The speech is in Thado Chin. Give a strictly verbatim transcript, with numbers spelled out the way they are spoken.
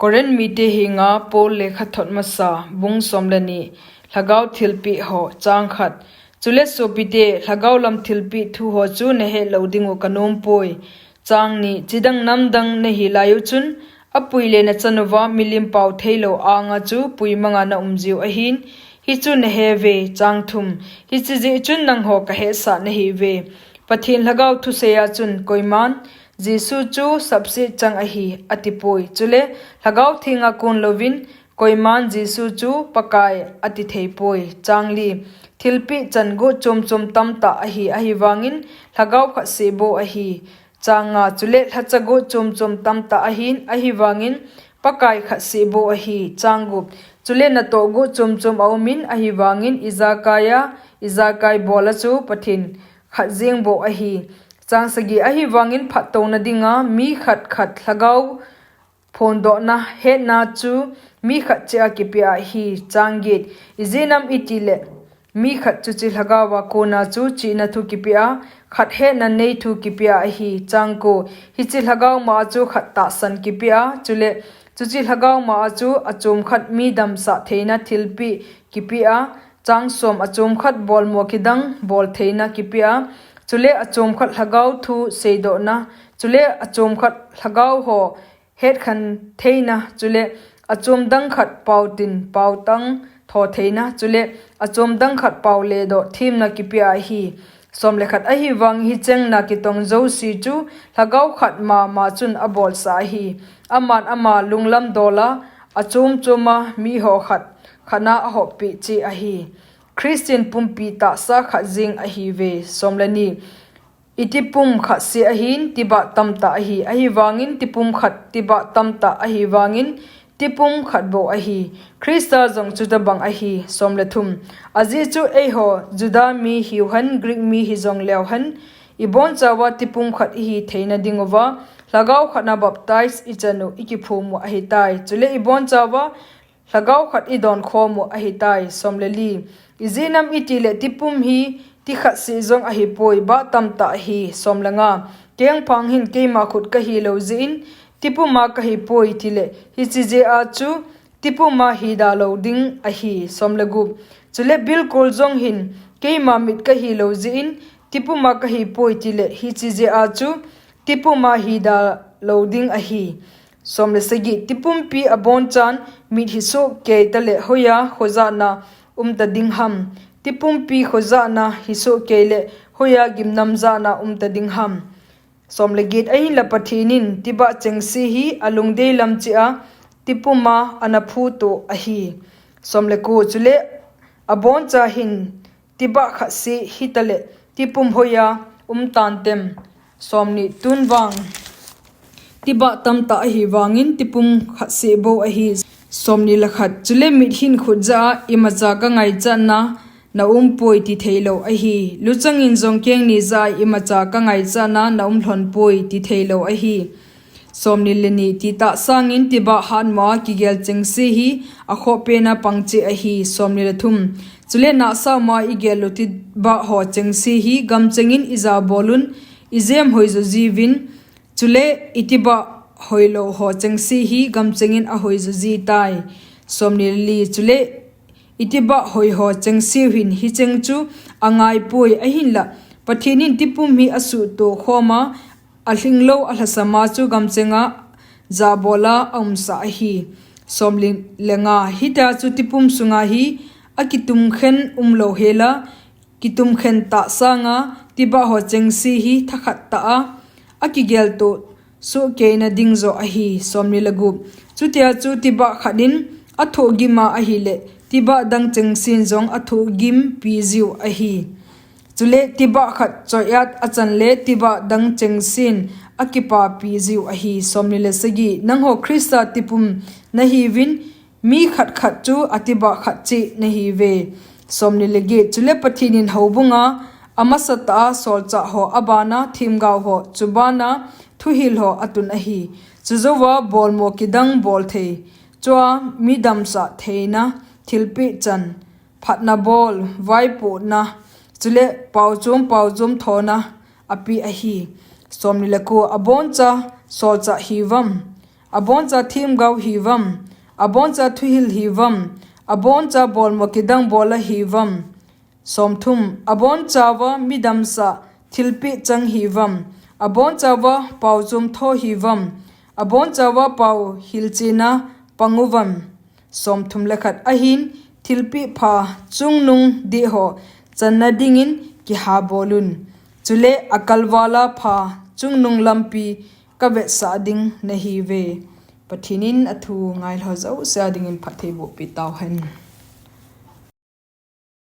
Korin mite henga Paul lekhathot masa, bung som le ni, lhagao thilpeh ho, chang khat. Chule sopite, lhagao lam thilpeh thu ho chu nahet lou dingu kanompoi. Chang ni, chidang namdang nahi laiyu chun, apui le nachan uva milim pao theilou anga chu puimanga naum jiu ahin, hichu naheuve. Chang thum, hiche jeh chun nangho kahetsah nahiuve. Pathen lhagao thuseiya chun koiman, Jesu chu sapset chang ahi, atipoi. Chule, lhagao thenga kon louvin, koiman Jesu chu Pakai ati theipoi. Chang li, thilpeh chan got chom chom tamtah ahi, ahivangin lhagao khatseh bou ahi. Chang nga, chule lhacha got chom chom tamtah ahin, ahivangin Pakai khatseh bou ahi. Chang gup, chule natoh got chom chom aumin, ahivangin ijakaiya, ijakai bola chu Pathen khat jeng bou ahi. Chang sagi, ahivangin phattouna dinga mi khat khat lhagao phondohna hetna chu mi khat cheh a kipea ahi. Chang get, ijeh inem itile mi khat chuche lhagaova kona chu chihna thu kipea, khat hetna nei thu kipea ahi. Chang ko, hiche lhagao maa chu khat tahsan kipea, chule chuche lhagao maa chu achom khat mi damsah theina thilpeh kipea. Chang som, achom khat bolmo kidang bol theina kipea, chule achom khat lhagao thu seidohna, chule achom khat lhagao ho hetkhen theina, chule achom dang khat paotin paotang tho theina, chule achom dang khat pao ledoh themna kipea ahi. Som le khat, ahivang hicheng na kitong jouse chu lhagao khat mama chun abolsah ahi. Aman ama lunglam dola, achom choma miho khat khat na ahoppeh cheh ahi. Christian pumpi tahsa khat jeng ahiuve. Som le ni, itipum khatseh ahin tibah tamtah ahi, ahivangin tipum khat tibah tamtah ahivangin tipum khat bou ahi. Christa jong chutobang ahi. Som le thum, ajeh chu eiho Juda mi hiuhen, Greek mi hijong leuhen, ibonchauva tipum khat ihi theina dinguva, lhagao khatna baptize ichan u, ikiphum u ahitai. Chule ibonchauva lhagao khat idon khom u ahitai. Som le li, ijeh inem itile tipum hi ti khatseh jong ahipoi, bah tamtah ahi. Som le nga, kengphang hin keima khut kahilou jeh in tipuma kahipoi tile hiche jeh a chu tipuma hida lou ding ahi. Som le gup, chule bilkol jong hin keima mit kahilou jeh in tipuma kahipoi tile hiche jeh a chu tipuma hida lou ding ahi. Som le sagi, tipumpi abonchan mit hi sohkei tale hoiya khojahna umta ding ham? Tipumpi khojahna hi sohkei le hoiya gimnamjahna umta ding ham? Som le get, ahinla Pathen in tibah chengse hi alungdei lam cheh a tipuma ana phuto ahi. Som le ko, chule aboncha hin tibah khatseh hitale tipum hoiya um tantem? Som ni, tun vang tibah tamtah ahivangin tipum khatseh bou ahi. Som ni le khat, chule mit hin khut jah a imacha kangaichatna na umpoi ti theilou ahi. Luchang in jong keng ni jah a imacha kangaichatna na um lhonpoi ti theilou ahi. Som ni le ni, titah sangin tibah hatmo a kigel chengse hi akhoh pena pang cheh ahi. Som ni le thum, chule nahsah mo a igel u tibah ho chengse hi gamcheng in ijabol un, ijem hoijo jiuvin, chule itibah hoilou ho chengse hi gamcheng in ahoijo jitai. Som ni le li, chule itibah hoi ho chengseu hin hicheng chu angaipoi, ahinla Pathen in tipum hi asuhto khom a, alhinglou alhasam a chu gamcheng a jabol a aumsah ahi. Som ni le nga, hitia chu tipum sunga hi akitumkhen umlou hela, kitumkhen tah sanga tibah ho chengse hi thakhat tah a akigeltoh sohkeina ding joh ahi. Som ni le gup, chutia chu tibah khat in athohgim a ahile tibah dang chengsen jong athohgimpi jiu ahi. Chule tibah khat choiat achan le tibah dang chengsen akipapi jiu ahi. Som ni le sagi, nangho Christa tipum nahiuvin, mi khat khat chu atibah khat cheh nahiuve. Som ni le get, chule Pathen in houbunga amasatah a solchah ho, abana themgao ho, chubana thuhil ho atun ahi. Chujouva bolmo kidang bolthei, chua mi damsah theina thilpeh chan, phatna bol, vaipohna, chule paochom paochom thona apeh ahi. Som ni le ko, aboncha solchah hiuvam? Aboncha themgao hiuvam? Aboncha thuhil hiuvam? Aboncha bolmo kidang bol ahiuvam? Somthum, abonchauva midamsah thilpeh chang hiuvam? Abonchauva pao chom tho hiuvam? Abonchauva pao hilchena panguvam? Somthum le khat, ahin thilpeh pha chungnung dehho channa dingin kihabolun. Chule akalvala pha chungnung lampi kavetsah ding nahiuve. Pathen in athu ngailhou jouse a dingin phatthei bohpeh tauhen.